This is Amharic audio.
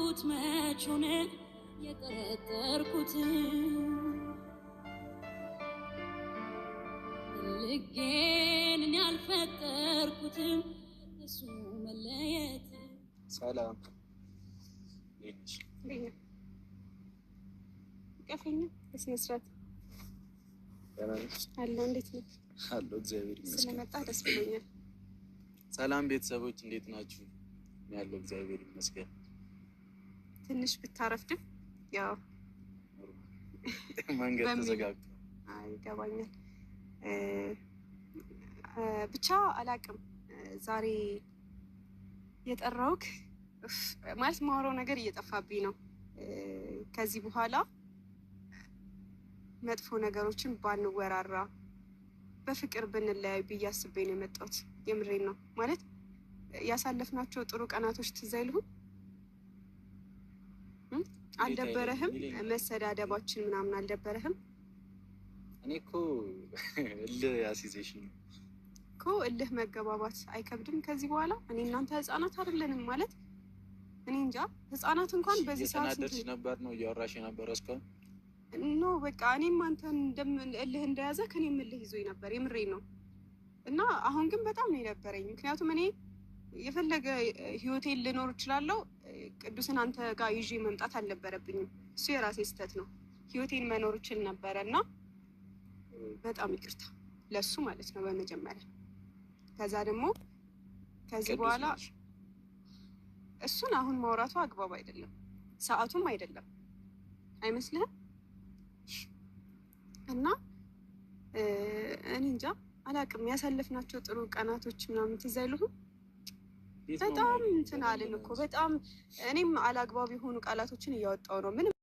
ያልኩት መች ሆነ የጠረጠርኩት ልጌን እኔ ያልፈጠርኩትም እሱ መለየት። ሰላም። ቀፈኛ በስነ ስርዓት አለው። እንዴት ነው? አለሁ፣ እግዚአብሔር ይመስገን። ስለመጣ ደስ ብሎኛል። ሰላም ቤተሰቦች፣ እንዴት ናችሁ? ያለው እግዚአብሔር ይመስገን። ትንሽ ብታረፍድም ያው መንገድ ተዘጋግቶ። ይገባኛል። ብቻ አላቅም፣ ዛሬ የጠራውክ ማለት ማውራው ነገር እየጠፋብኝ ነው። ከዚህ በኋላ መጥፎ ነገሮችን ባንወራራ በፍቅር ብንለያይ ብዬ አስቤ ነው የመጣሁት። የምሬን ነው፣ ማለት ያሳለፍናቸው ጥሩ ቀናቶች ትዝ አይልሁም? አልደበረህም? መሰዳደባችን ምናምን አልደበረህም? እኔ እኮ እልህ ያስይዘሽ ነው። እኮ እልህ መገባባት አይከብድም? ከዚህ በኋላ እኔ እናንተ ህጻናት አይደለንም፣ ማለት እኔ እንጃ፣ ህጻናት እንኳን በዚህ ሰዓት እየተናደድሽ ነበር ነው እያወራሽ የነበረው እስካሁን? No፣ በቃ እኔም አንተን እልህ እንደያዘ ከእኔም እልህ ይዞኝ ነበር። የምሬን ነው። እና አሁን ግን በጣም ነው የነበረኝ። ምክንያቱም እኔ የፈለገ ህይወቴን ልኖር እችላለሁ። ቅዱስን አንተ ጋር ይዤ መምጣት አልነበረብኝም። እሱ የራሴ ስህተት ነው። ህይወቴን መኖር እችል ነበረ እና በጣም ይቅርታ ለሱ ማለት ነው በመጀመሪያ። ከዛ ደግሞ ከዚህ በኋላ እሱን አሁን ማውራቱ አግባብ አይደለም፣ ሰዓቱም አይደለም፣ አይመስልህም? እና እኔ እንጃ አላቅም፣ ያሳለፍናቸው ጥሩ ቀናቶች ምናምን ትዝ አይሉህም? በጣም እንትን አልን እኮ በጣም። እኔም አላግባብ የሆኑ ቃላቶችን እያወጣው ነው ምንም